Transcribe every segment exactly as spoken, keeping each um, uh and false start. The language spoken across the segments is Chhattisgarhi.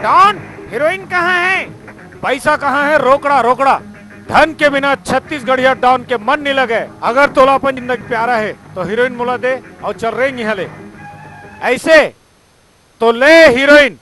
डॉन, हीरोइन कहाँ है? पैसा कहाँ है? रोकड़ा, रोकड़ा। धन के बिना छत्तीसगढ़िया डॉन के मन नहीं लगे। अगर तोला अपन जिंदगी प्यारा है, तो हीरोइन मोला दे अउ चल रेंग इहाँ ले। ऐसे तो ले हीरोइन।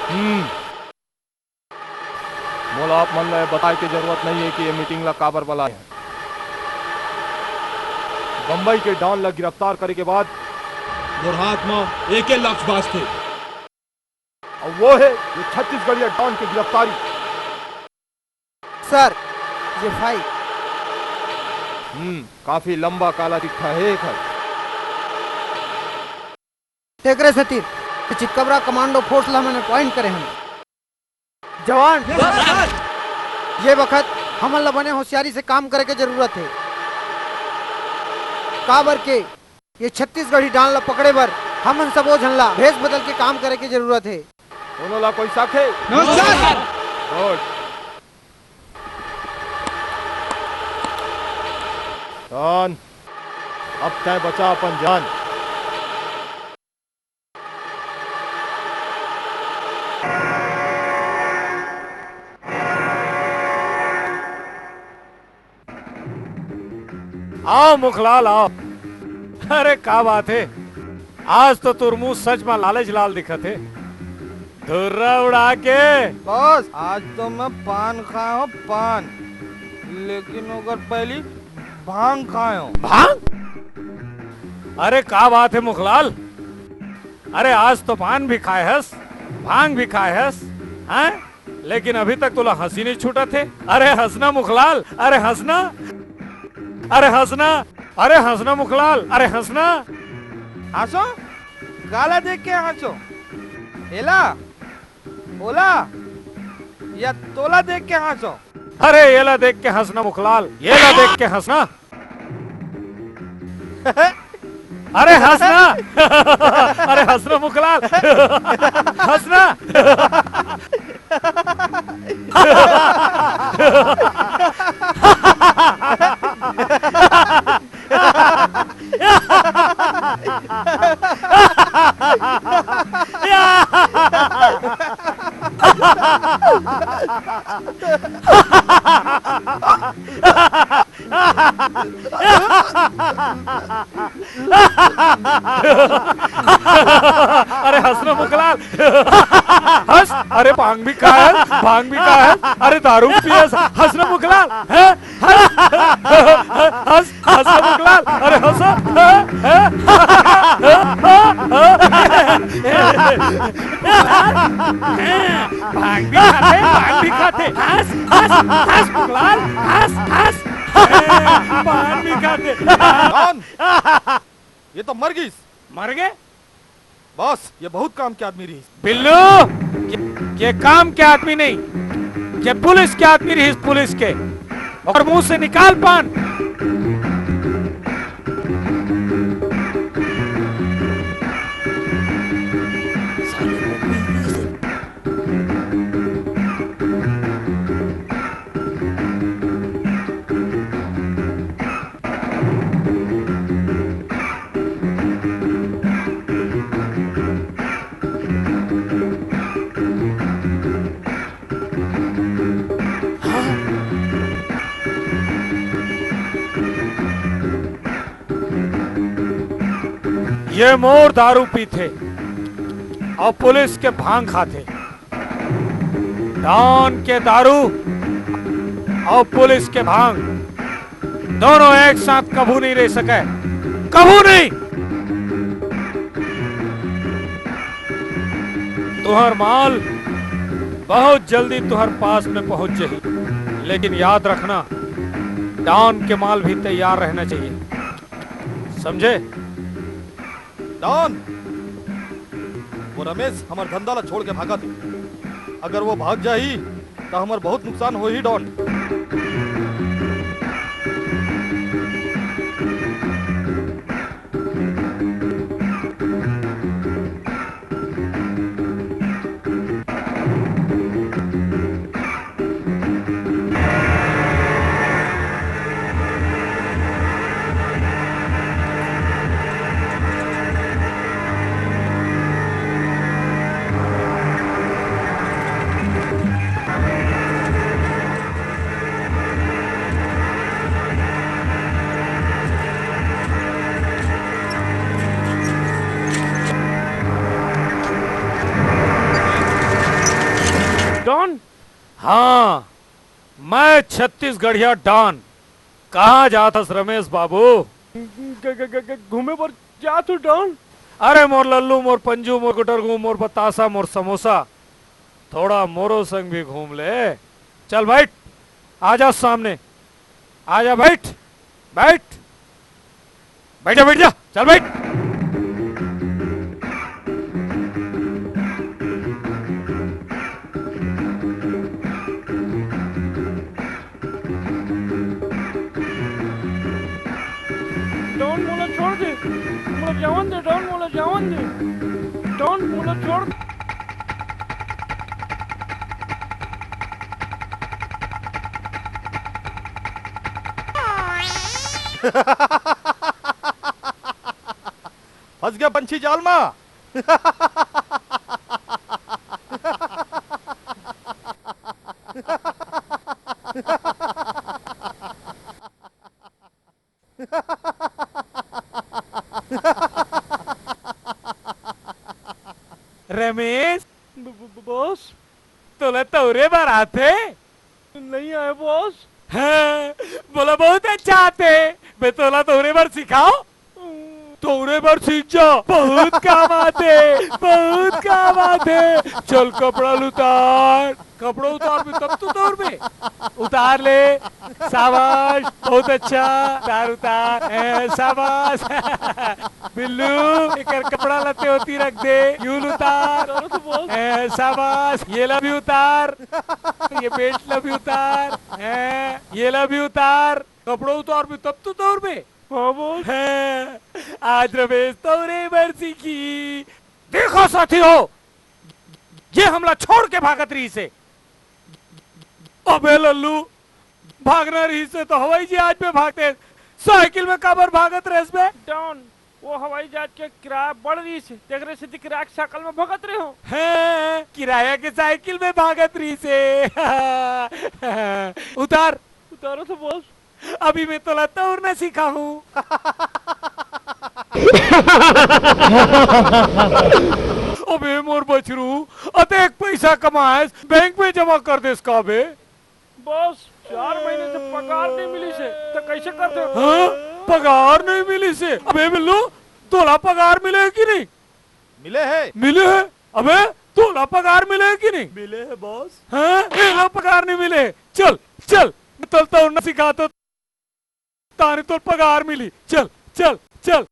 हम्म। मोला आप मन ला ये बताए के जरूरत नहीं है कि ये मीटिंग ला काबर बुलाए हैं। बम्बई के डॉन ला गिरफ्तार करे के बाद मोर हाथ म एके लक्ष्य बांचथे। अउ वो है ये छत्तीसगढ़िया डॉन के गिरफ्तारी। सर, ये फाइल। हम्म, काफी लंबा काला चिट्ठा है एकर। तेकरे सेती ये चितकबरा कमांडो फोर्स ला हमन अपॉइंट करे हन। जवान, ये बखत हमन ला बने होशियारी से काम करे के जरूरत हे, काबर के ये छत्तीसगढ़ी डॉन ला पकड़े बर हमन सबो झन ला भेष बदल के काम करे के जरूरत हे। कोनो ला कोई शक हे? No, sir। गुड। डॉन, अब तैं बचा अपन जान। आओ मुखलाल, आओ। अरे, का बात हे? आज तो तोर मुंह सच म लालच लाल दिखत हे। धुर्रा उड़ा के। बॉस, आज तो मैं पान खाए हंव, पान। लेकिन ओकर पहिली भांग खाए हंव। भांग? अरे, का बात हे मुखलाल? अरे, आज तो पान भी खाए हस, भांग भी खाए हस, हैं? लेकिन अभी तक तोला हंसी नहीं छूटत हे। अरे हंसना मुखलाल, अरे हंसना, अरे हंसना, अरे हंसना मुखलाल, अरे हंसना। हंसो? काला देख के हंसो? एला? ओला? या तोला देख के हंसो? अरे एला देख के हंसना मुखलाल, एला देख के हंसना। अरे हंसना। अरे हंसना मुखलाल, हंसना। अरे हंस ना मुखलाल, हंस। अरे भांग भी खाए, भांग भी खाए। अरे दारू पिए, हंस ना मुखलाल, हैं? हंस, हंस, हंस ना मुखलाल, अरे हंस, हैं? हैं? भांग भी खाथे, भांग भी खाथे। हंस, हंस, हंस मुखलाल, हंस, हंस। भांग भी खाथे। कौन? ये तो मर गई। मर गए? बॉस, ये बहुत काम के आदमी रही। बिल्लू, ये, ये काम के आदमी नहीं, ये पुलिस के आदमी रही, पुलिस के। और मुंह से निकाल पान। ये मोर दारू पीथे और पुलिस के भांग खाथे। डॉन के दारू और पुलिस के भांग दोनों एक साथ कभू नहीं रह सके, कभू नहीं। तुहर माल बहुत जल्दी तुहर पास में पहुंच जाही, लेकिन याद रखना, डॉन के माल भी तैयार रहना चाहिए, समझे? डॉन, वो रमेश हमर धंधा ला छोड़ के भागत हे। अगर वो भाग जाही, त हमर बहुत नुकसान होही, डॉन। डॉन? हाँ, मैं छत्तीसगढ़िया डॉन। कहाँ जात हस रमेश बाबू? ग-, ग-, ग-, ग-, घूमे बर जात हूँ डॉन। अरे मोर लल्लू, मोर पंजू, मोर गुटरगू, मोर बतासा, मोर समोसा, थोड़ा मोरो संग भी घूम ले। चल बैठ, आजा सामने, आजा बैठ, बैठ, बैठ जा, बैठ जा, चल बैठ। डॉन, मोला छोड़ दे, मोला जावन दे, डॉन, मोला जावन दे, डॉन, मोला छोड़। फंस गया पंछी जाल मा। तोरे बर आथे? नहीं आए बॉस। हाँ, बोला बहुत अच्छा आथे। मैं तोला तोरे बर सिखाओ। तोरे बर सीख जा, बहुत काम आथे, बहुत काम आथे। चल कपड़ा ल उतार, कपड़ा उतार भी तब तो तोर में उतार ले। शाबाश, बहुत अच्छा। उतार, उतार। ए, शाबाश। बिल्लू, एकर कपड़ा लत्ते होती रख दे। यूल उतार। ए, शाबाश, ये ला भी उतार। ये बेल्ट ला भी उतार। ए, ये ला भी उतार। कपड़ा उतार भी तब तो तोर में। हाँ, बॉस। हाँ, आज रमेश तोरे बर सीखी। देखो साथी हो, ये हमला छोड़ के भागत रहिस हे। अबे लल्लू, भागना रहिस हे तो हवाई जहाज में भागते, साइकिल में काबर भागत रहिस बे? डॉन, वो हवाई जहाज के किराया बढ़ रहिस हे, तेकरे सेती किराया के साइकिल में भागत रहे हो। हैं, किराया के साइकिल में भागत रहिस हे। उतार। उतारो तो बॉस। अभी मैं तोला तौरना सिखाहूं। अबे मोर बछरू, अतेक पैसा कमाएस, बैंक में जमा कर देस का बे? बॉस, चार महीने से पगार नहीं मिलिस हे, तो कैसे कर दे? हाँ? पगार नहीं मिलिस हे? अबे बिल्लू, तोला पगार मिले हे कि नहीं? मिले हे। मिले हे? अबे, तोला पगार मिले हे कि नहीं? मिले हे बॉस। हाँ? एला पगार नहीं मिले हे। चल, चल, मैं तोला तौरना सिखाथों, ताहने तोला पगार मिली। चल, चल, चल।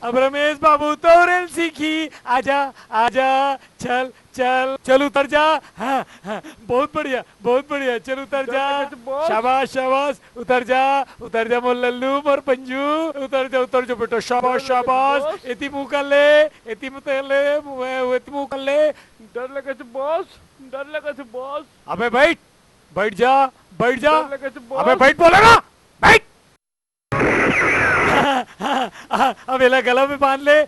अब रमेश बाबू तोरे ल सीखी। आजा, आजा, चल, चल, चल उतर जा। हाँ, हाँ, बहुत बढ़िया, बहुत बढ़िया, चल उतर जा। डर लगे तो बॉस। शाबाश, शाबाश, उतर जा, उतर जा मोर लल्लू, मोर पंजू, उतर जा, उतर जा बेटा, शाबाश, डर लगे तो शाबाश। बॉस। एती मुंह कर ले, एती मुंह कर ले, मुंह, एती मुंह कर ले। डर लगे तो बॉस, डर लगे तो बॉस। अबे बैठ, बैठ जा, बैठ जा। डर लगे तो बॉस। अबे बैठ बोले ना, बैठ। अब एला गला में बांध ले।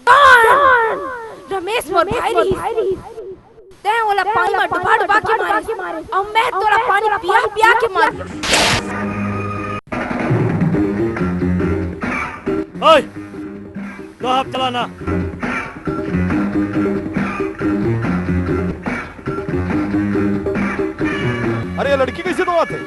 डॉन! रमेश मोर भाई रहिस। तैं ओला पानी म डुबा डुबा के मारे, अउ मैं तोला पानी पिया पिया के मारे। ओए, तो आप चलाना। अरे, ये लड़की कैसे दौड़ात हे?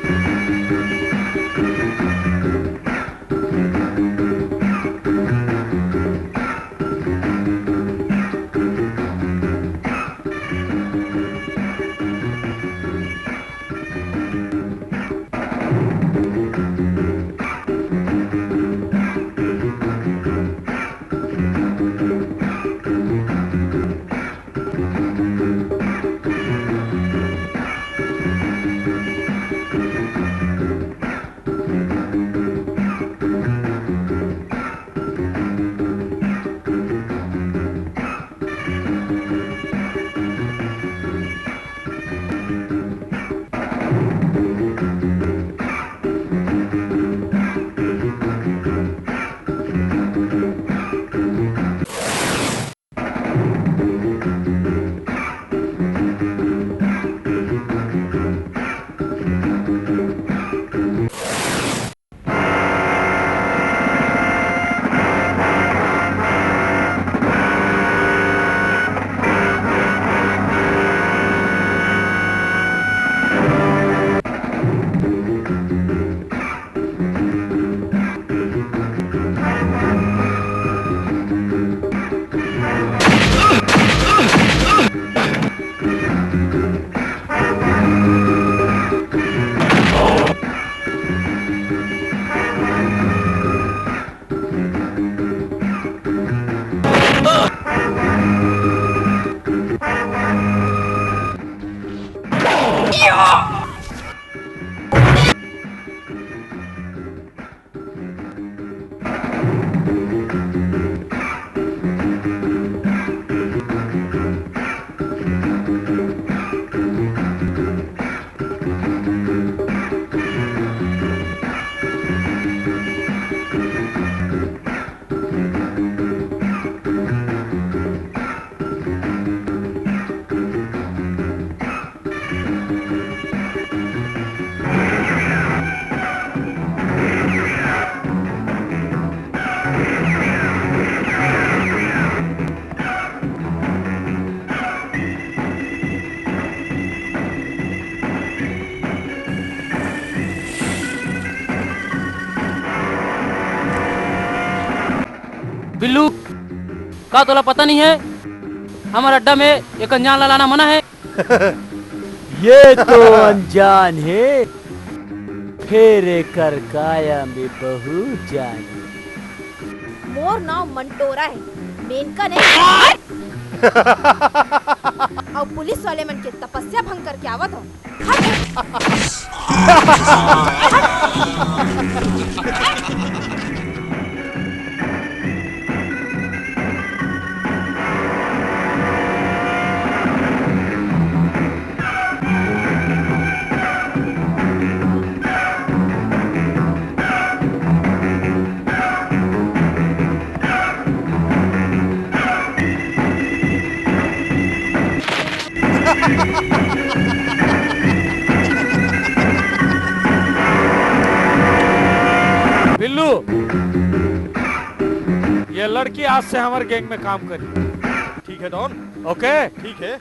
बिल्लू, का तोला पता नहीं है, हमर अड्डा में एक अनजान ला लाना मना है। ये तो अनजान है, फेर एकर काया में बहुत जान है। मोर नाव मंटोरा है, मेनका नहीं। अउ पुलिस वाले मन के तपस्या भंग करके आवत हो। बिल्लू, ये लड़की आज से हमारे गैंग में काम करी। ठीक है डॉन। ओके। ठीक है।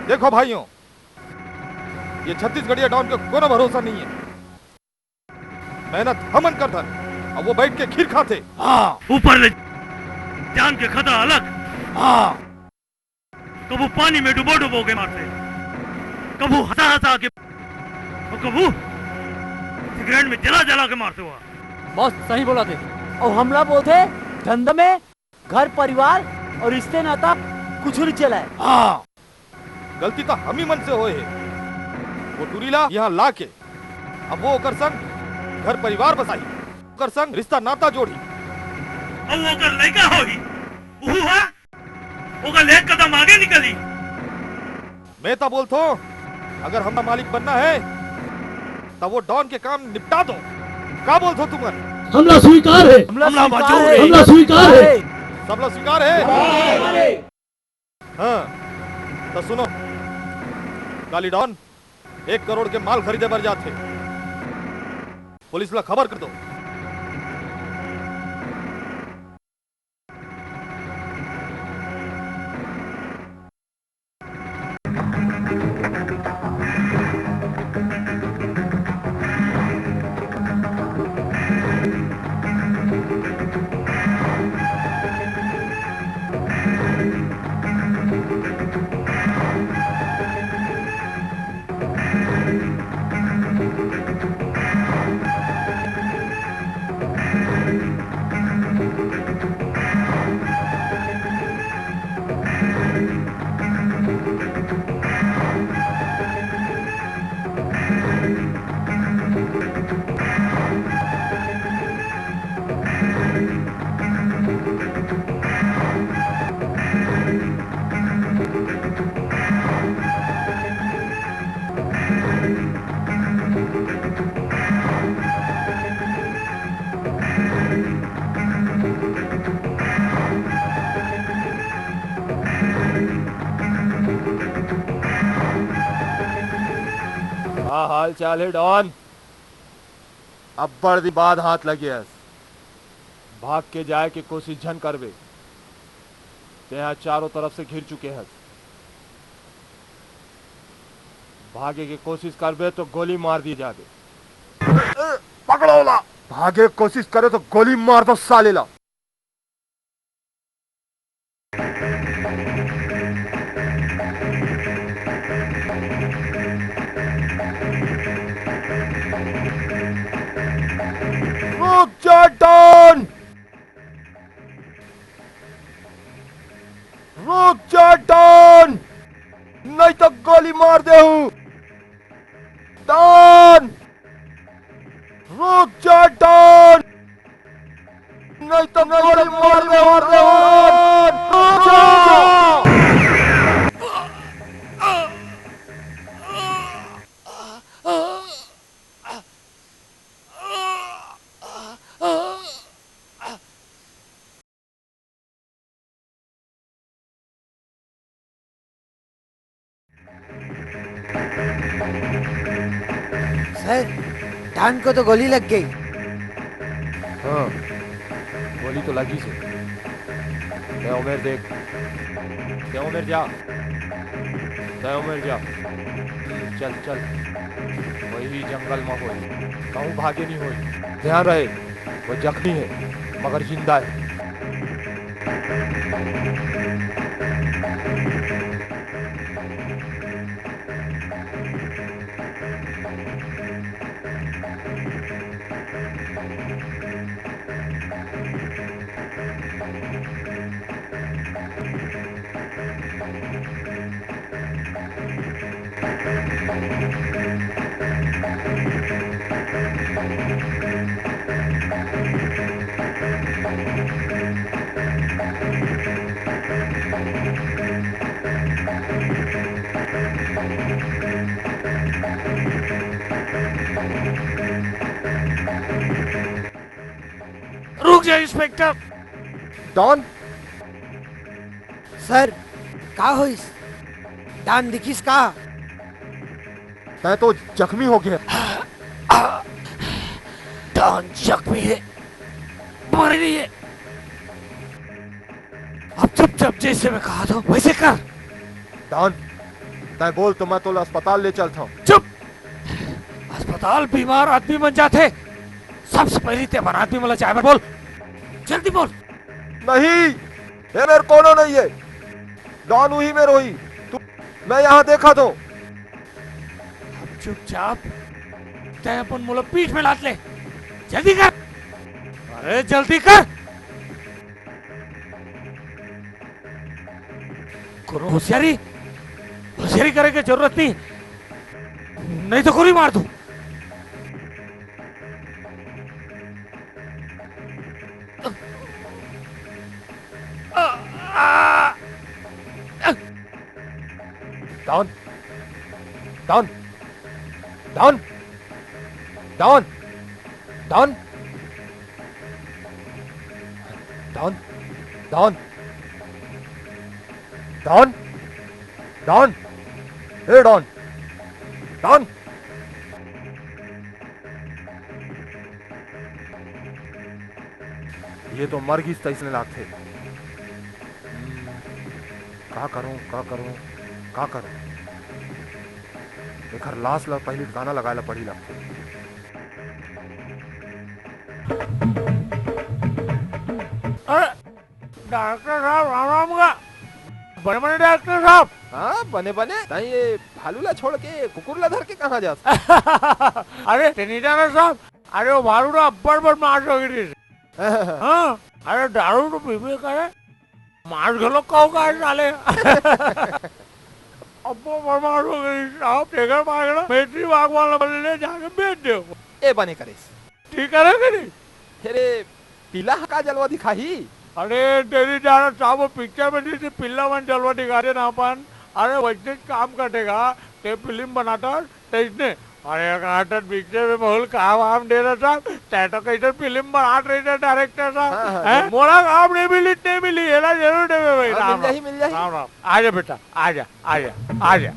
देखो भाइयों, ये छत्तीसगढ़िया डॉन के कोनो भरोसा नहीं है। मेहनत हमन करथन, अब वो बैठ के खीर खाथे। हाँ। ऊपर ले जान के खतरा अलग। हाँ। कभू पानी में डुबो डुबो के मारथे, कभू हंसा हंसा के, अउ कभू सिगरेट में जला जला के मारथे हुआ। बहुत सही बोला थे। अउ हमला बोलथे, धंधा में घर परिवार अउ रिश्ते नाता कुछ नहीं चलाय। हाँ। गलती तो हम ही मन से होय हे। वो टूरी ला यहाँ ला के अब वो ओकर संग घर परिवार बसाही, ओकर संग रिश्ता नाता जोड़ही। अउ ओकर लइका होही, उहू हा ओकर ले एक कदम आगे निकलही। मैं तो बोलथो, अगर हमला मालिक बनना है, तब वो डॉन के काम निपटा दो। का बोलथो तुमन? हमला स्वीकार है। हमला हमला स्वीकार मंजूर है। है। हमला स्वीकार है। सबला स्वीकार है। हाँ, तो सुनो, काली डॉन एक करोड़ के माल खरीदे बर जाथे। पुलिस ला खबर कर दो। का हाल चाल हे डॉन? अब्बड़ दिन बाद हाथ लगे हस। भाग के जाए के कोशिश झन करबे, तेहा चारों तरफ से घिर चुके हस। भागे के कोशिश करबे तो गोली मार दिए जाबे। पकड़ो ला। भागे कोशिश करे तो गोली मार दो साले ला। रुक जा डॉन, रुक जा डॉन, नहीं तो गोली मार देहूं। डॉन, रुक जा डॉन, नहीं तो गोली मार दे, मार दे, डॉन, रुक जा। सर, डॉन को तो गोली लग गई। हाँ, गोली तो लगी से। तय उमेर देख, तय उमेर जा, तय उमेर जा। हम्म, चल, चल, वही जंगल में होई, कहूँ भागे नहीं होई। ध्यान रहे, वो जख्मी है, मगर जिंदा है। रुक जा इंस्पेक्टर। डॉन। सर, का होइस? डॉन दिखिस का? तय तो जख्मी हो गया। डॉन जख्मी है, मर गई है। अब चुपचाप जैसे मैं कहा था वैसे कर। डॉन, तय बोल तो मैं तोला अस्पताल ले चलता हूँ। चुप। अस्पताल बीमार आदमी मन जाथे। सबसे पहले ते मन आदमी मन ला जाए बर बोल। जल्दी बोल। नहीं, ये मेरे कोनो नहीं है। डॉन उही मेरे होही। तू, मैं यहाँ देखा तो। अब चुपचाप तय अपन मोला पीठ में लात ले। जल्दी कर। अरे जल्दी कर। कोनो होशियारी, होशियारी करे के जरूरत नहीं, नहीं तो गोली मार दूं। Don, don, don, don, don, don, don, don, don, ए डॉन, डॉन। ये तो मर गिस तइसने लागथे। हम्म, का करूं, का करूं, का करूं? एखर लाश ला पहिली ठिकाना लगाए ला पड़ी लागथे। अरे, डॉक्टर साहब, राम राम गा। बने बने डॉक्टर साहब। हाँ, बने बने। ताई ये भालू ला छोड़ के कुकुर ला धर के कहाँ जास? अरे, ते नहीं जाना साहब, अरे वो भालू ना अब्बड़ बदमाश हो गई थी। हाँ, अरे दारू तो पीबे करे, मांस घलो खाओ का साले। अब्बड़ बदमाश हो गई साहब, तेकर मार के ना मैत्री बागवान ला ले जाके बेच दे। ए बने करेस। ठीक करे कि नहीं? अरे, पिला ह का जलवा दिखाही? अरे, तेरी जाना साहब, वो पिक्चर में जैसे पिल्ला मन जलवा दिखाथे ना अपन, अरे, वैसे काम कटेगा, ते फिल्म बनाता, तैसने। अरे, काटत पिक्चर में बहुत काम वाम दे रहा साहब, तै तो कैसे फिल्म बनात रहे थे डायरेक्टर साहब, हाँ, हाँ, हैं? हाँ। मोला काम नहीं मिली, नहीं मिली, एला जरूर देवे भाई, हाँ, राम मिल जाही, राम। मिल जाही। राम राम। आजा बेटा, आजा, आजा, आजा।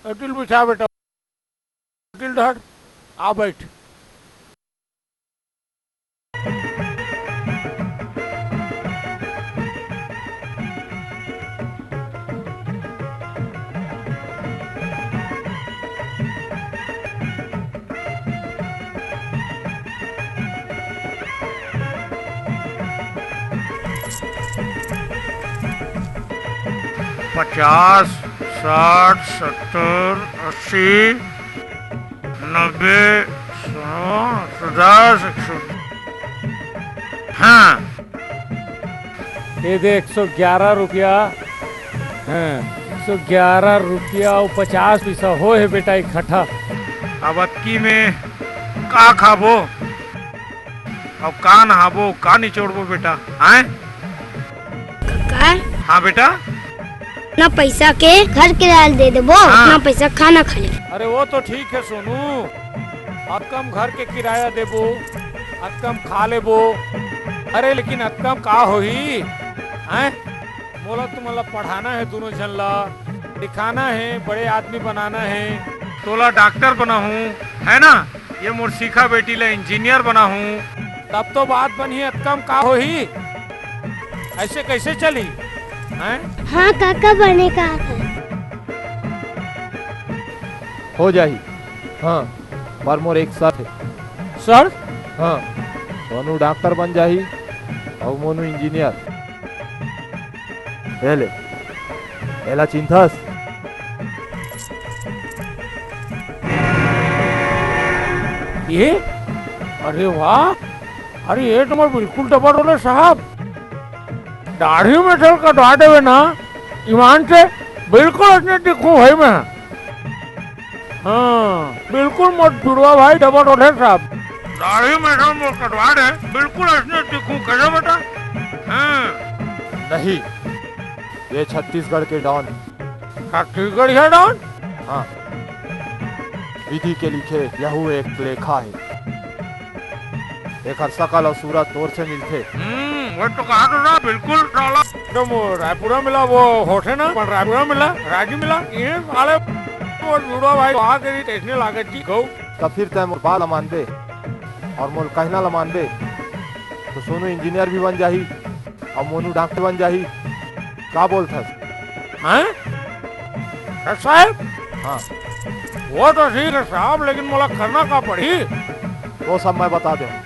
अटिल बिछा बेटा, अटिल धर, आ बैठ। पचास, साठ, सत्तर, अस्सी, नब्बे, सौ, पचास, एक सौ। हाँ। ये दे एक सौ ग्यारह रुपया। हाँ, एक सौ ग्यारह रुपया अउ पचास पइसा होय हे बेटा इकट्ठा। अब अतकी में का खाबो? अब का नहाबो, का निचोड़बो बेटा? आय? कका? हाँ बेटा? ना पैसा के घर किराया दे देबो, हाँ। ना पैसा खाना खा ले। अरे वो तो ठीक है सोनू, अतका म घर के किराया देबो, अतका म खा लेबो। अरे लेकिन अतका म का होही? हैं? मोला तुमन ला पढ़ाना है, दोनों झन ला दिखाना है, बड़े आदमी बनाना है। तोला डॉक्टर बनाहूँ, है ना? ये मोर सीखा बेटी ला इंजीनियर बनाहूँ। तब तो बात बनही, अतका म का होही? ऐसे कैसे चली? हैं? हाँ काका, बने का है। हो जाही। हाँ, पर मोर एक शर्त है। शर्त? हाँ, मोनू डॉक्टर बन जाही अउ मोनू इंजीनियर। ए ले, एला चिन्हथस? ये? अरे वाह! अरे ये तो मैं बिल्कुल डबल रोले साहब। दाढ़ी में चल कटवा देवे ना, ईमान से बिल्कुल असने दिखूं भाई मैं। हाँ, बिल्कुल मत जुड़वा भाई डबल रोले साहब। दाढ़ी में चल मोर कटवा दे, बिल्कुल असने दिखूं, कैसे बेटा? हाँ। नहीं, ये छत्तीसगढ़ के डॉन। छत्तीसगढ़िया डॉन? हाँ। विधि के लिखे यहू एक लेखा है। एकर सकल अउ सूरत तोर से मिलथे। हम्म, वो तो कहा तो ना, बिल्कुल साला। एकदम वो रायपुरा मिला, वो होठे ना, पर रायपुरा मिला, राजी मिला, ये साले वो जुड़वा भाई, वहाँ के भी कैसने लागत जी, गौ। तब फिर तैं मोर बात ल मानबे अउ मोर कहना ल मानबे, तो सोनू इंजीनियर भी बन जाही। अब मोनू डॉक्टर बन जाही, का बोलथस? हैं? डॉक्टर साहब? हाँ। वो तो ठीक है साहब, लेकिन मोला करना का पड़ही? वो सब मैं बता देहूँ।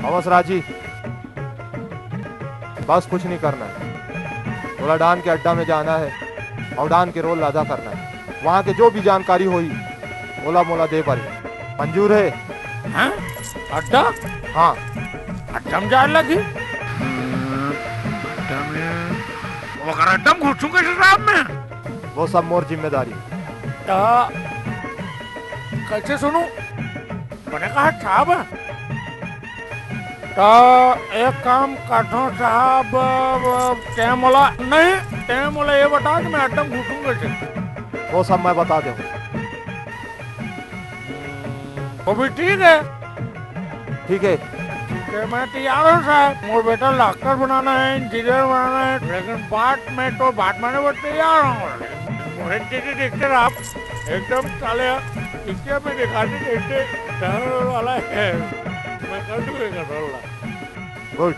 अवस राजी, बस कुछ नहीं करना है। थोड़ा डॉन के अड्डा में जाना है अउ डॉन के रोल अदा करना है। वहाँ के जो भी जानकारी होही, ओला मोला दे बर। मंजूर है? हैं? अड्डा? हाँ। अड्डा में जाए लगी? हम्म, अड्डा में, ओकर अड्डा में घुसू कैसे साहब मैं? वो सब मोर जिम्मेदारी। त कैसे सुनू? बने कहा साहब? त एक काम करथों साहब, तैं मोला, नहीं, तैं मोला ये बता कि मैं अड्डा में घुसूं कैसे? वो सब मैं बता देहूँ। वो भी ठीक है। ठीक है। ठीक है, मैं तैयार हूँ साहब। मोर बेटा डॉक्टर बनाना है, इंजीनियर बनाना है, लेकिन बात में तो बात माने वो तैयार हूँ। मोहन जी की देखते आप एकदम साले पिक्चर में दिखाते जैसे डर वाला है। मैं कर दूंगा रोल। गुड।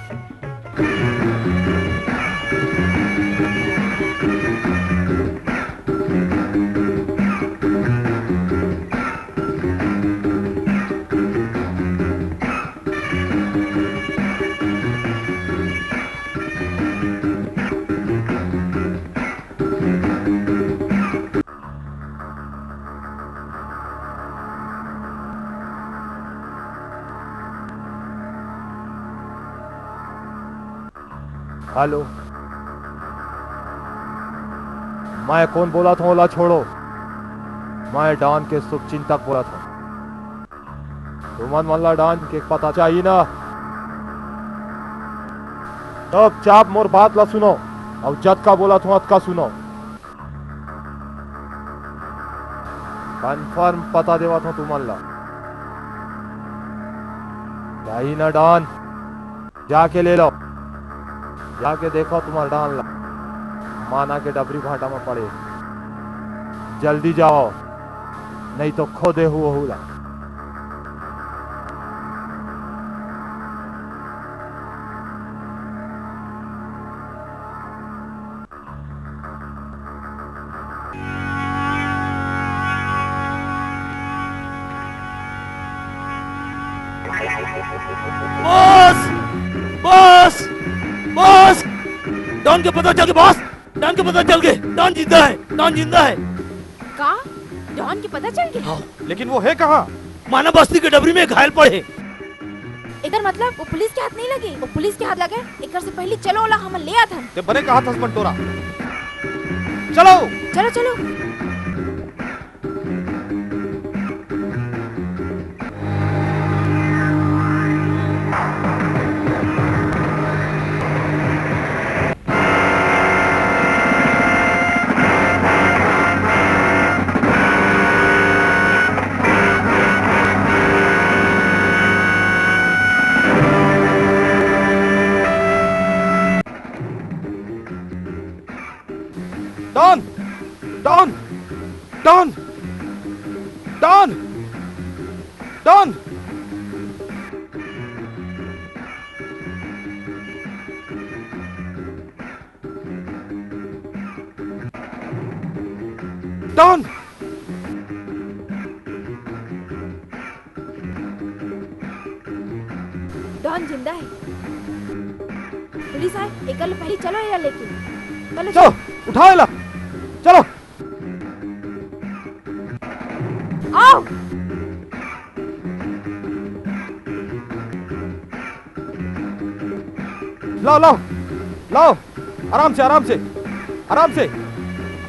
हेलो, मैं कोन बोलत हूँ, ओला छोड़ो। मैं डॉन के शुभचिंतक बोलत हूँ। तुमन मन ला डॉन के पता चाहिए ना? चुपचाप मोर बात ला सुनो, अउ जतका बोलत हूँ, अतका सुनो। कंफर्म पता देवत हूँ तुमन ला। चाही ना डॉन? जाके ले लो, जाके देखो तुम्हार डॉन ला, माना के डबरी भाटा में पड़े। जल्दी जाओ, नहीं तो खो देहू ओहू ला। बॉस! बॉस! बॉस! डॉन के पता चल गया बॉस! डॉन के पता चल गया! डॉन जिंदा है! डॉन जिंदा है! का? डॉन के पता चल गया? हाँ, लेकिन वो है कहाँ? मानव बस्ती के डबरी में घायल पड़े। एकर मतलब वो पुलिस के हाथ नहीं लगे? वो पुलिस के हाथ लगे, एकर से पहले चलो ओला हमन ले आथन। ते बने कहा थस बंटोरा। चलो। चलो, चलो। Don! Don! Don! Don! Don! Don! Don जिंदा है। पुलिस आए, एकर ले पहले चलो एला लेके। चलो, चलो, चलो। उठाओ एला। चलो। आओ। लाओ, लाओ, लाओ। आराम से, आराम से, आराम से,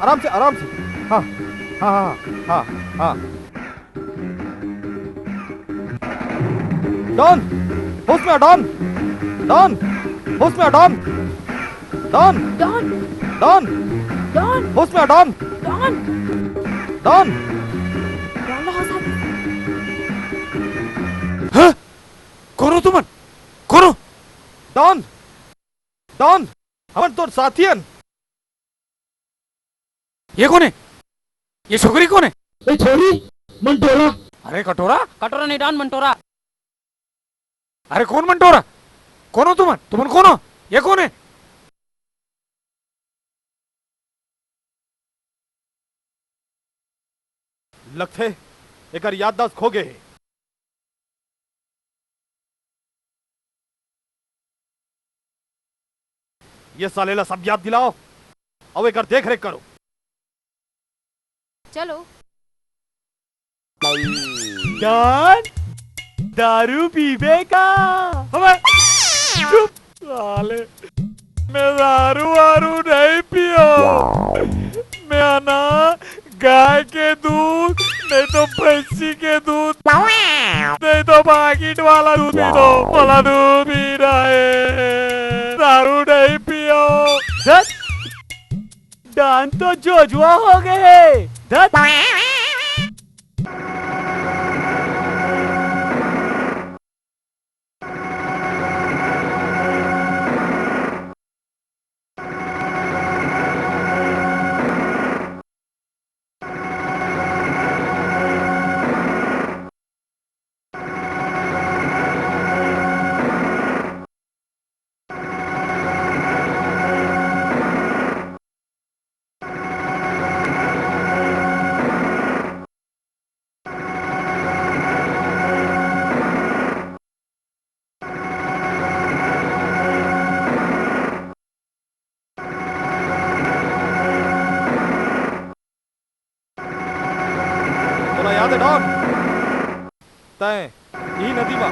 आराम से, आराम से। हाँ, हाँ, हाँ, हाँ, हाँ। डॉन, होश में आ, डॉन। डॉन, होश में आ, Don. Don. Don. Don. Don. होश में आ, डॉन। डॉन। डॉन। डॉन ला होश आ गया। हाँ? कोन हो तुमन? कोन हो? डॉन। डॉन, हमन तोर साथी हन। ये कोन हे? ये छोकरी कोन हे? ए छोरी, मंटोरा। अरे कटोरा? कटोरा नहीं डॉन, मंटोरा। अरे कोन मंटोरा? कोन हो तुमन? तुमन कोन हो? ये कोन हे? लगथे एकर याददाश्त खो गे हे। ये साले ला सब याद दिलाओ, अउ एकर देख रेख करो। चलो। डॉन, दारू पीबे का? अबे, चुप साले, मैं दारू वारू नहीं पियो। मैं ना गाय के दूध, नहीं तो भैंसी के दूध, नहीं तो पैकेट वाला दूध पी दो, वाला दूध पी रहे। दारू नहीं पियो। धत, डॉन तो जोजुआ हो गए। धत। तोला याद हे डॉन, तैं इही नदी मा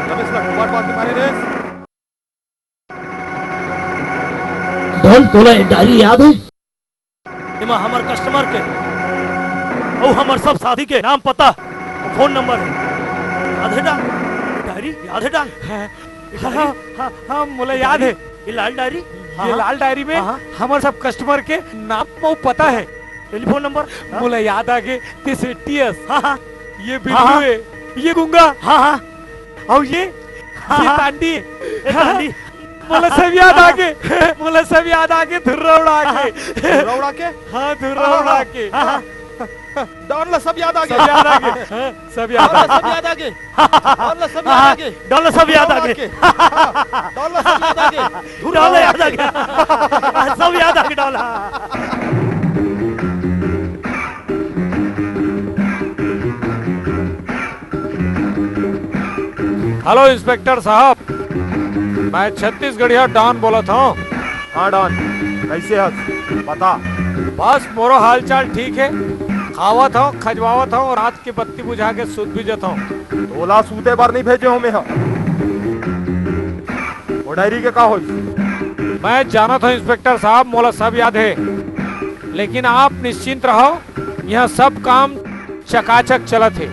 रमेश ला डुबा डुबा के मारे रेहेस। डॉन, तोला ये डायरी याद हे? एमा हमर कस्टमर के अउ हमर सब साथी के नाम, पता, फोन नंबर हे। याद हे डॉन? डायरी याद हे डॉन? हाँ, ये डायरी? हाँ, हाँ, हाँ, मोला ये याद डायरी? हे। ये लाल डायरी? ये हाँ, हाँ। लाल डायरी में हाँ, हाँ। हमर सब कस्टमर के नाम अउ पता हे। Telephone number? हाँ। मोला याद आ गे, ते सेट्टी अस। हाँ, हाँ। ये बिल्लू हाँ, हाँ। हे, ये गुंगा। हाँ, हाँ। अउ ये, हाँ, ये हाँ। तांडी। ये तांडी। मोला सब याद आ गे, मोला सब याद आ गे, धुर्रा उड़ा के। हाँ, हाँ। धुर्रा उड़ा के? हाँ, धुर्रा हाँ, उड़ा हाँ, के। हाँ, हाँ। डॉन ला सब याद आ गे। सब याद आ गे। सब याद आ गे। डॉन ला सब याद आ गे। डॉन ला सब याद आ गे। डॉन ला सब याद आ गे। डॉन ला सब याद आ गे। डॉन ला याद आ गे। सब याद आ गे, डॉन ला। हेलो इंस्पेक्टर साहब, मैं छत्तीसगढ़िया डॉन बोलत हंव। हाँ डॉन, कइसे हस? बता। बस मोरो हालचाल ठीक हे, खावत हंव, खजवावत हंव, रात के बत्ती बुझा के सुत भी जथंव। तोला सूते बर नइ भेजे हों मेंह। ओ डायरी के का होइस? मैं जानत हंव इंस्पेक्टर साहब, मोला सब याद हे, लेकिन आप निश्चिंत रहव, इहाँ सब काम चकाचक चलत हे।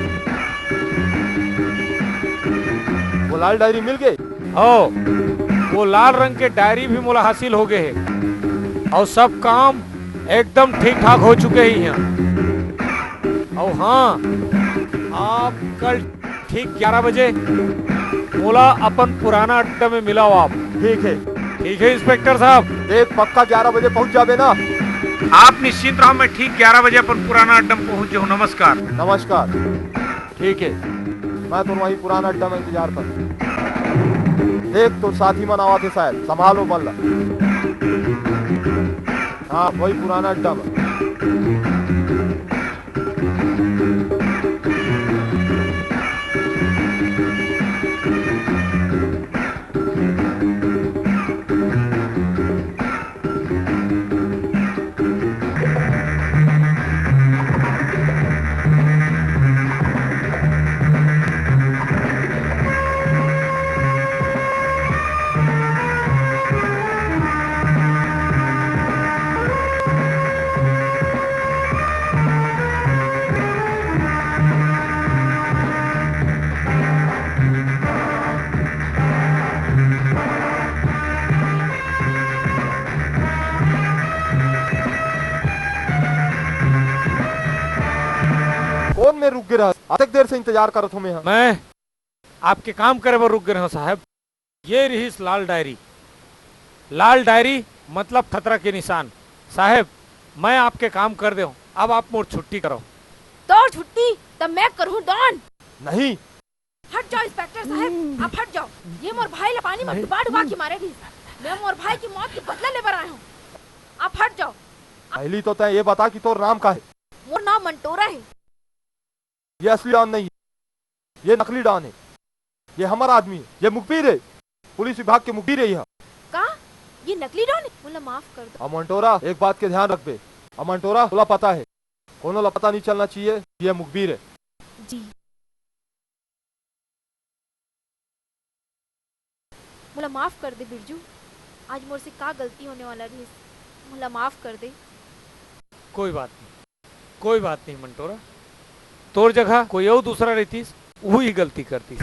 वो लाल डायरी मिल गे? हो, वो लाल रंग के डायरी भी मोला हासिल हो गे हे, अउ सब काम एकदम ठीक ठाक हो चुके हे इहाँ। अउ हाँ, आप कल ठीक ग्यारह बजे मोला अपन पुराना अड्डा में मिलव आप। ठीक हे। ठीक हे इंस्पेक्टर साहब। देख, पक्का ग्यारह बजे पहुंच जाबे ना? आप निश्चिंत रहव, मैं ठीक ग्यारह बजे अपन पुराना अड्डा में पहुंच जाहूं। नमस्कार। नमस्कार। ठीक हे, मैं तोर वहीं पुराना अड्डा में इंतजार कर। देख, तोर साथी मन आवत हे शायद, संभाल ओ मन ला। हाँ, वही पुराना अड्डा में। कोन मेर रुक गे रहस? अतेक देर से इंतजार करत हों मेंह। मैं आपके काम करे बर रुक गे रहेंव साहेब। ये रिहिस लाल डायरी। लाल डायरी मतलब खतरा के निशान। साहेब, मैं आपके काम कर देंव, अब आप मोर छुट्टी करव। तोर छुट्टी त मैं करहूं डॉन। नहीं। हट जाव इंस्पेक्टर साहेब, आप हट जाव। ये मोर भाई ला पानी में डुबा डुबा के मारे रहिस। मैं मोर भाई के मौत के बदला ले बर आय हों। आप हट जाव। पहली तो तैं ये बता कि तोर नाम का हे? मोर नाम मंटोरा हे। ये असली डॉन नहीं हे, ये नकली डॉन हे। ये हमर आदमी हे, ये मुखबिर हे, पुलिस विभाग के मुखबिर हे ये। का? ये नकली डॉन हे? मोला माफ कर दो। अमंटोरा, एक बात के ध्यान रखबे। अमंटोरा, तोला पता हे, कोनो ला पता नहीं चलना चाहिए, ये मुखबिर हे। जी। मोला माफ कर दे बिरजू, आज मोर से का गलती होने वाला रहिस, मोला माफ कर दे। कोई बात नहीं, कोई बात नहीं मंटोरा, तोर जगह कोई अउ दूसरा रहितिस, उही गलती करतिस।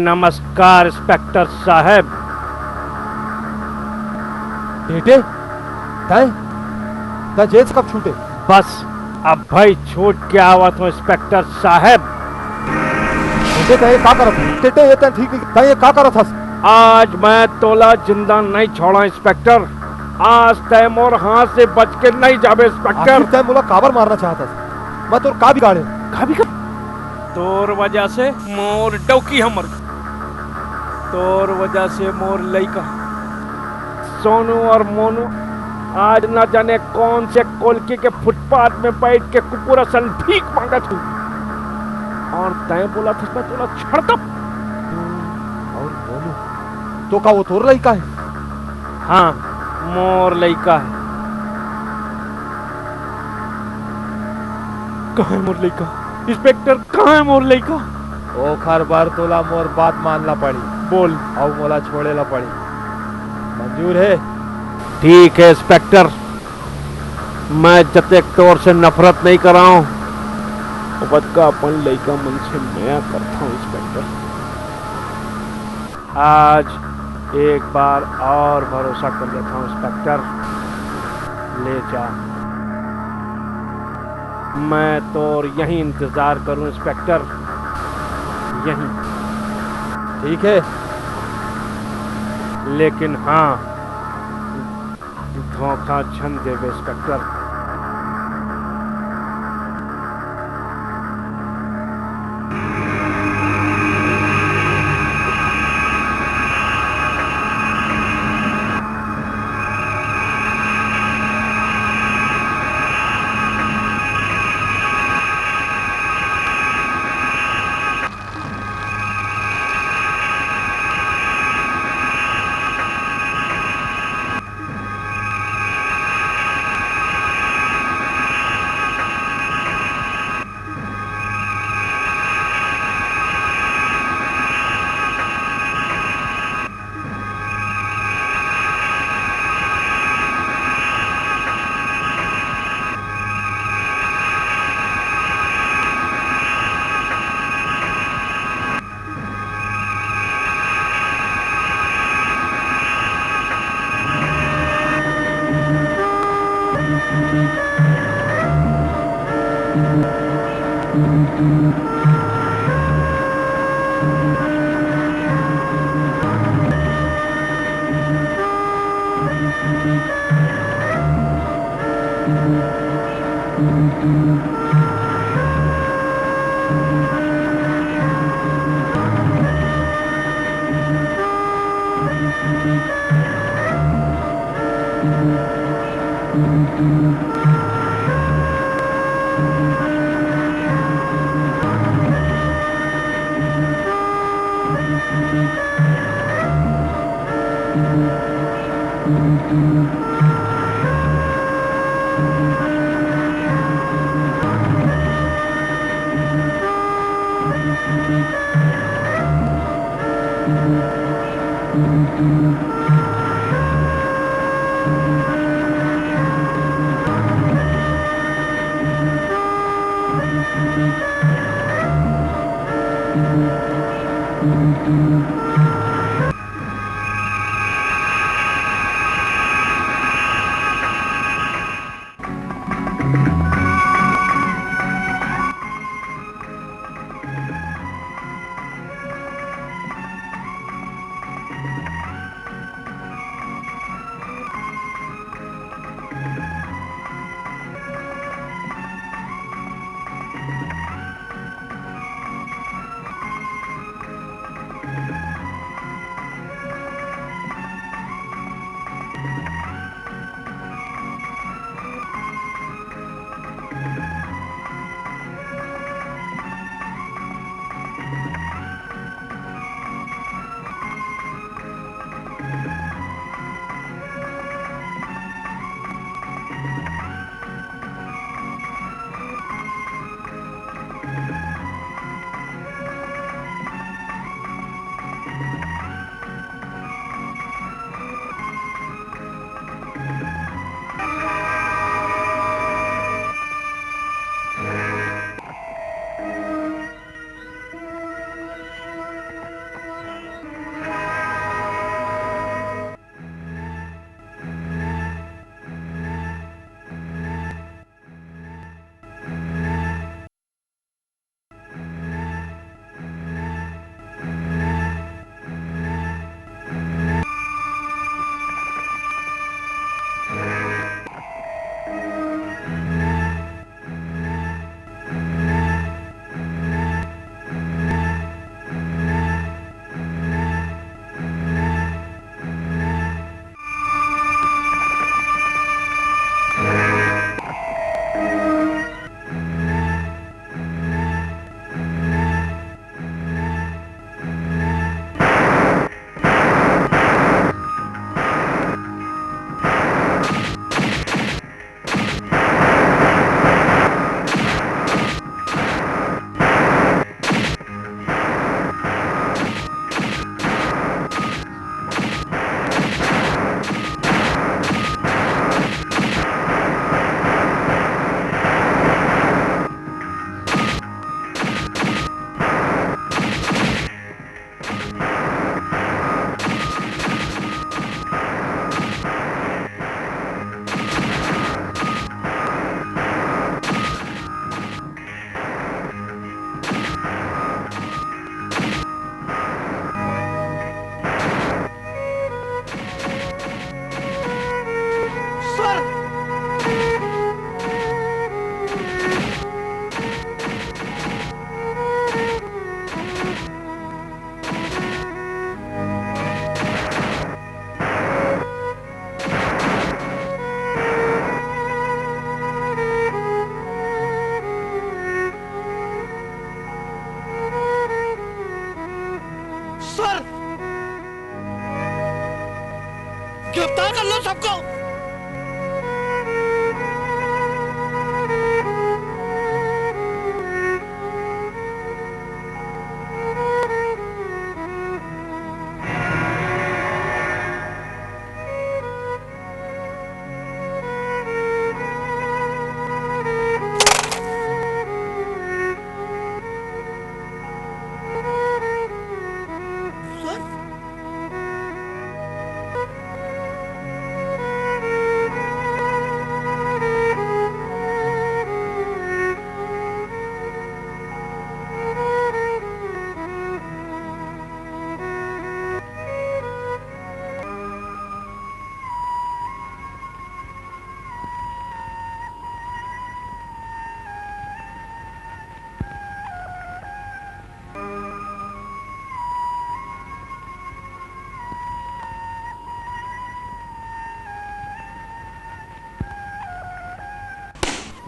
नमस्कार इंस्पेक्टर साहेब। टेटे, तैं, तैं जेल से कब छूटे? बस अभई छूट के आवत हों इंस्पेक्टर साहेब। टेटे, तैं ये का करत हस? टेटे, ये तैं ठीक नहीं, तैं ये का करत हस? आज मैं तोला जिंदा नहीं छोड़ंव इंस्पेक्टर, आज तैं मोर हाथ से बच के नहीं जाबे इंस्पेक्टर। आखिर तैं मोला काबर मारना चाहत हस? मैं तोर का बिगाड़ेंव? का बिगाड़? तोर वजह से मोर डौकी ह मर गे। तोर वजह से मोर लइका सोनू अउ मोनू आज न जाने कौन से कोलकी के फुटपाथ में बइठ के कुकुर असन भीख मांगत होही। अउ तैं बोलत हस मैं तोला छेड़त हों। अउ मोनू, तो का वो तोर लइका हे? हाँ, मोर लइका हे। कहाँ हे मोर लइका? इंस्पेक्टर, कहाँ है मोर लइका? ओखर बर तोला मोर बात मान ला पड़ी। बोल। अउ मोला छोड़े ला पड़ी। मंजूर है? ठीक है इंस्पेक्टर, मैं जतेक तोर से नफरत नहीं कराऊं, ओतका अपन लइका मन से मया करता हूँ इंस्पेक्टर। आज एक बार और भरोसा कर लेता हूँ इंस्पेक्टर, ले जा। मैं तोर यहीं इंतजार करूं इंस्पेक्टर, यहीं। ठीक है, लेकिन हाँ, धोखा झन देबे इंस्पेक्टर। गिरफ्तार कर लो सबको।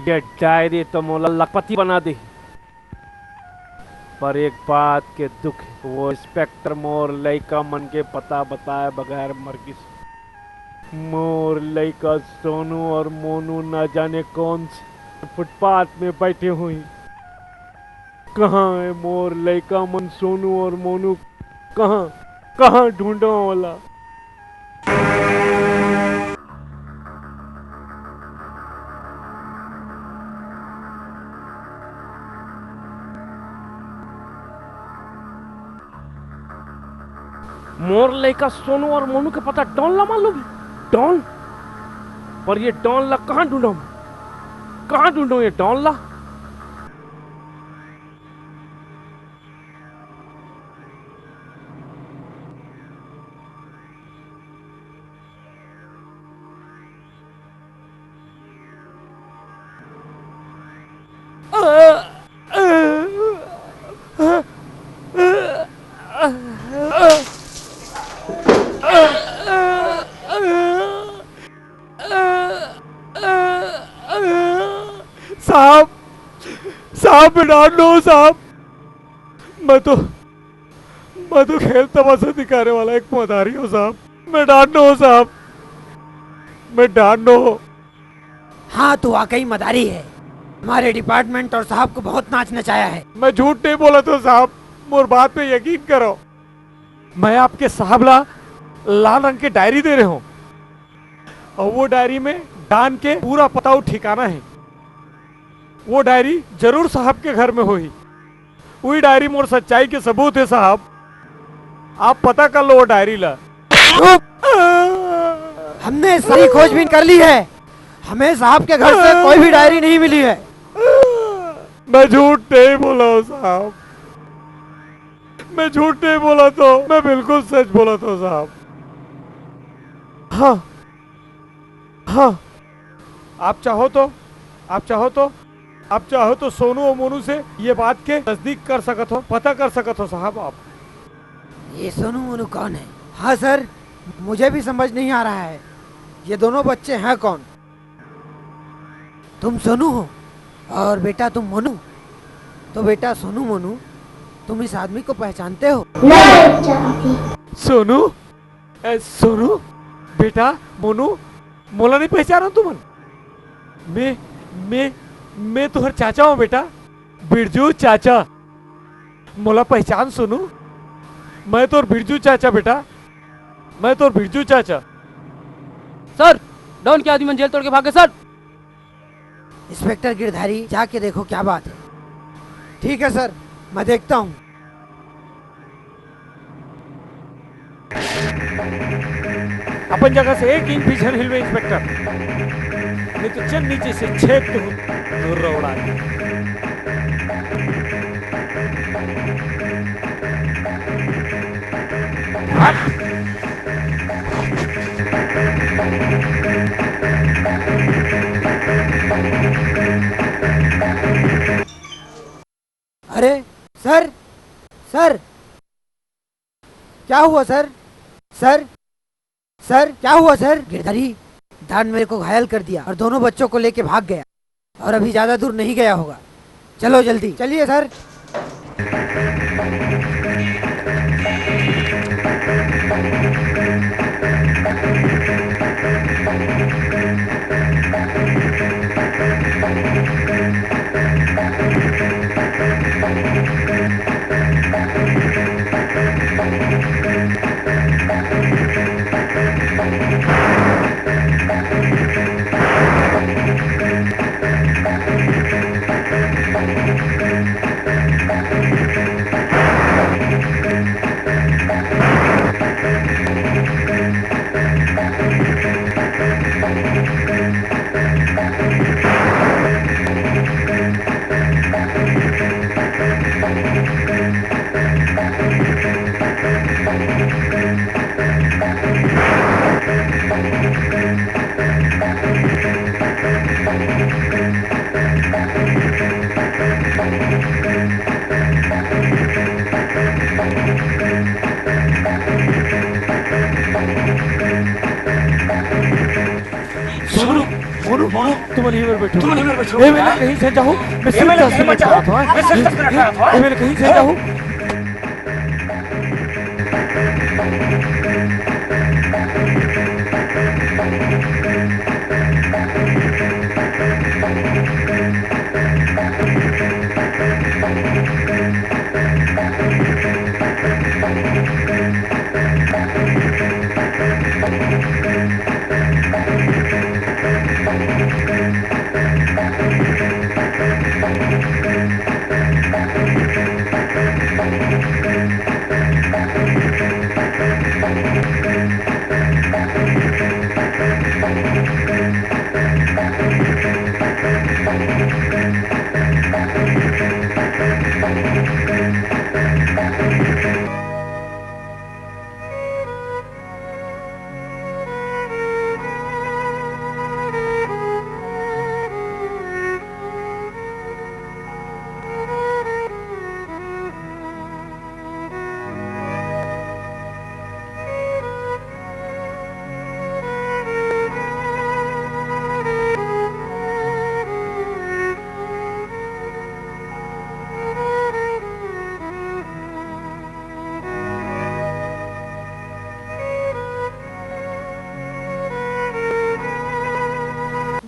ये डायरी तो मोला लखपति बना दे, पर एक बात के दुख हे, वो इंस्पेक्टर मोर लइका मन के पता बताए बगैर मर गिस। मोर लइका सोनू और मोनू ना जाने कौन से फुटपाथ में बैठे हुई। कहाँ हे मोर लइका मन सोनू और मोनू? कहाँ, कहाँ ढूंढो ओला? मोर लइका सोनू और मोनू के पता डॉन ला मालूम हे? डॉन? पर ये डॉन ला कहाँ ढूंढो? कहाँ ढूंढो ये डॉन ला? साहब, साहब, मैं डॉन नोहूं साहब। मैं तो, मैं तो खेल तमाशा दिखाने वाला एक मदारी हूँ साहब। मैं डॉन नोहूं साहब, मैं डॉन नोहूं। हाँ, तू वाकई मदारी है। हमारे डिपार्टमेंट और साहब को बहुत नाच नचाया है। मैं झूठ नहीं बोलत हूँ साहब, मोर बात पे यकीन करो। मैं आपके साहब ला लाल रंग के डायरी दे रहे हूँ, और वो डायरी में डॉन के पूरा पता और ठिकाना है। वो डायरी जरूर साहब के घर में होही। वही डायरी मोर सच्चाई के सबूत है साहब। आप पता कर लो वो डायरी ला। हमने सारी खोजबीन कर ली है, हमें साहब के घर से कोई भी डायरी नहीं मिली है। मैं झूठ नहीं बोला हूँ साहब, मैं झूठ नहीं बोला तो, मैं बिल्कुल सच बोला तो साहब। हाँ, हाँ, आप चाहो तो, आप चाहो तो, आप चाहो तो सोनू और मोनू से ये बात के तस्दीक कर सकत हो, पता कर सकत हो साहब आप। ये सोनू मोनू कौन है? हाँ सर, मुझे भी समझ नहीं आ रहा है, ये दोनों बच्चे हैं कौन? तुम सोनू हो और बेटा तुम मोनू। तो बेटा सोनू मोनू, तुम इस आदमी को पहचानते हो? नहीं जानती। सोनू, ए, सोनू, बेटा मोनू, मोला नहीं पहचानो तुमन? मैं, मैं, मैं तोहर चाचा हूँ बेटा, बिरजू चाचा। मोला पहचान सोनू, मैं तोर बिरजू चाचा बेटा, मैं तोर बिरजू चाचा। सर, डॉन के आदमी मन जेल तोड़ के भागे सर। इंस्पेक्टर गिरधारी, जाके देखो क्या बात है। ठीक है सर, मैं देखता हूँ। अपन जगह से एक इंच भी झन हिलवे इंस्पेक्टर, नहीं तो चल नीचे से छेद तो रोड़ा। अरे सर, सर, क्या हुआ सर? सर, सर, क्या हुआ सर? गिरधारी, डॉन मेरे को घायल कर दिया और दोनों बच्चों को लेके भाग गया और अभी ज्यादा दूर नहीं गया होगा। चलो जल्दी, चलिए सर। सोनू, मोनू, मोनू, तुम यहीं पर बैठो। तुम यहीं पर बैठो। ए, मैं कहीं से जाऊँ, मैं सिर्फ दस मिनट का था। मैं सिर्फ दस मिनट का था। ए, मैं कहीं से जाऊँ।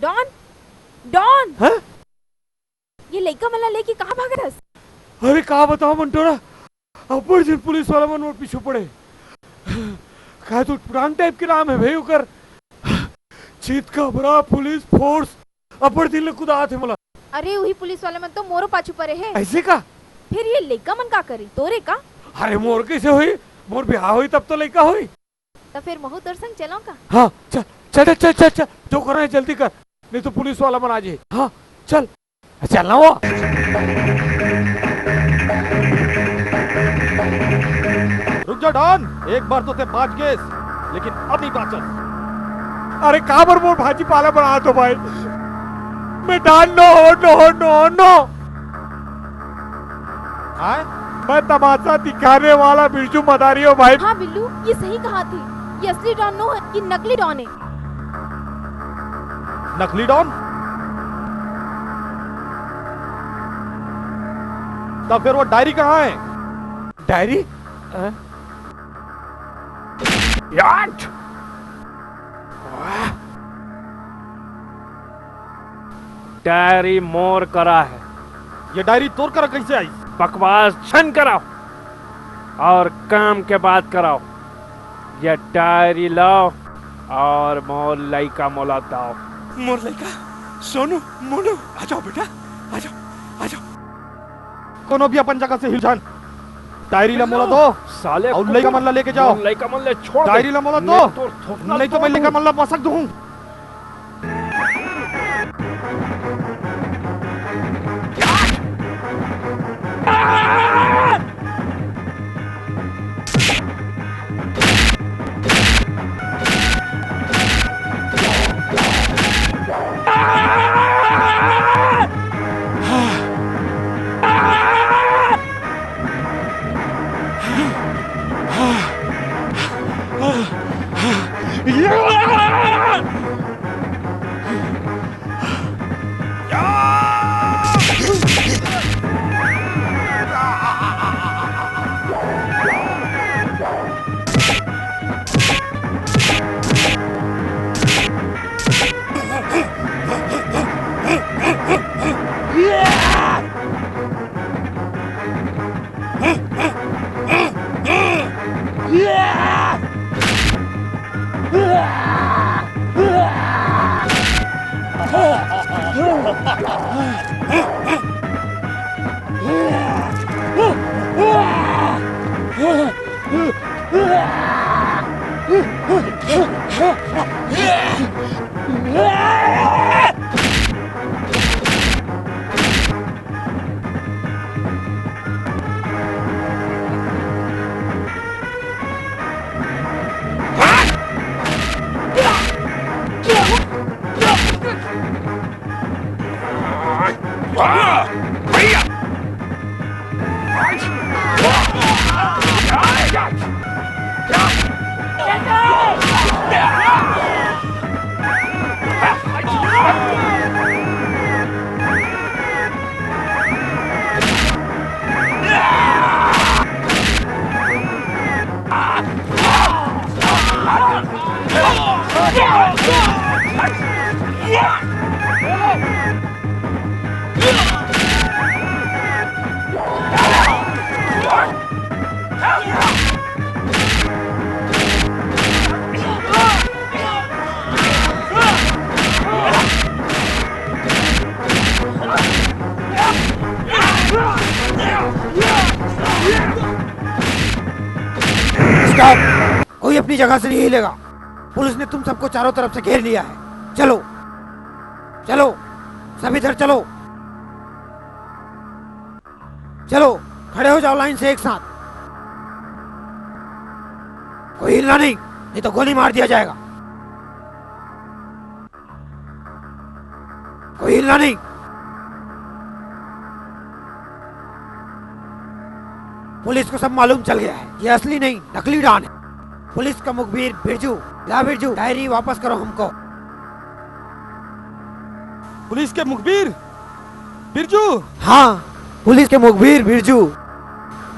Don, Don. हाँ? ये लइका मन ला लेके कहाँ भागत हस? अरे का बताओ मंटोरा, अब्बड़ झिन पुलिस वाला मन मोर पीछू पड़े। का तो पुरान टाइप के नाम है भाई ओकर। चितकबरा पुलिस फोर्स अब्बड़ दिन ले कुदात हे मोला। अरे उही पुलिस वाले मन तो मोरो पाछू पड़े हे। ऐसे का? फिर ये लइका मन का करी तोरे का? अरे मोर कैसे होई? मोर बिहाव होई तब तो लइका होई। त फिर महू तोर संग चलंव का? हाँ, चल, चल, चल, चल, चल, जो करना है जल्दी कर, नहीं तो पुलिस वाला मन आ जाए। हाँ, चल, चल ना वो। रुक जा डॉन, एक बार तो ते बाच गेस, लेकिन अब नहीं बाचस। अरे काबर मोर भाजी पाला बना दो भाई, मैं डॉन नो, नो, नो, नो। आय? मैं तमाशा दिखाने वाला बिरजू मदारी हूँ भाई। हाँ बिल्लू, ये सही कहा थे, ये असली डॉन नो है, ये नकली डॉन है। नकली डॉन? तब फिर वो डायरी कहाँ है? डायरी? हाँ? याट! डायरी मोर करा है। ये डायरी तोर करा कैसे आई? बकवास झन कराओ और काम के बात कराओ। ये डायरी लाओ और मोर लइका मोला दाओ। मोर लइका, सोनू, मोनू, आ जाओ बेटा, आ जाओ, आ जाओ। कोनो भी अपन जगह से हिल झन। डायरी ला मोला दो। साले अउ कुकुर, लइका मन ला लेके जाओ। मोर लइका मन ले छोड़ दे। डायरी ला मोला दो। नहीं तो थोथना नहीं तो मैं तोड़ लइका दूँ। मन ला मसक दूँ। स्टॉप! कोई अपनी जगह से नहीं हिलेगा। पुलिस ने तुम सबको चारों तरफ से घेर लिया है। चलो, चलो, सब इधर चलो। चलो, खड़े हो जाओ लाइन से एक साथ। कोई हिलना नहीं, नहीं तो गोली मार दिया जाएगा। कोई हिलना नहीं। पुलिस को सब मालूम चल गया है, ये असली नहीं, नकली डॉन है। पुलिस का मुखबिर बिरजू। ला बिरजू, डायरी वापस करो हमको। पुलिस के मुखबिर बिरजू। हाँ, पुलिस के मुखबिर बिरजू।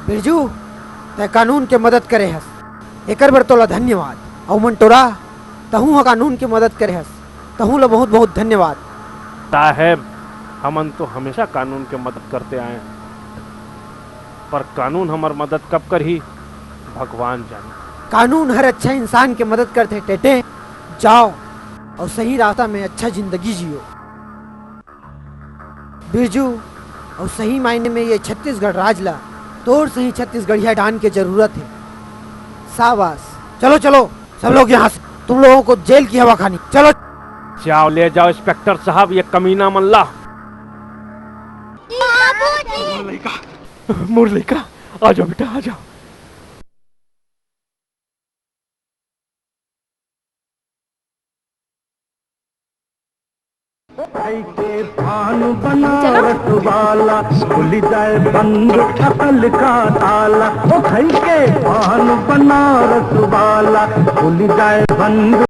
बिरजू, तै कानून के मदद करे हस, एकर बर तोला धन्यवाद। अउ मंटोरा, तहूँ ह कानून के मदद करे हस, तहूँ ला बहुत बहुत धन्यवाद। साहेब, हमन तो हमेशा कानून के मदद करते आए हन, पर कानून हमर मदद कब करही, भगवान जाने। कानून हर अच्छा इंसान के मदद करथे टेटे। जाओ अउ सही रास्ता में अच्छा जिंदगी जियो। बिरजू, अउ सही मायने में ये छत्तीसगढ़ राज ला तोर सही छत्तीसगढ़िया डॉन के जरूरत हे। शाबाश। चलो, चलो, सब लोग यहाँ से, तुम लोगों को जेल की हवा खानी। चलो। जाओ, ले जाओ इंस्पेक्टर साहब ये कमीना मन ला। मोर लइका, आ जाओ बेटा, आ जाओ। खाई के पान बनारस वाला, खुल जाए बंद अकल का ताला। ओ खाई के पान बनारस वाला, खुल जाए बंद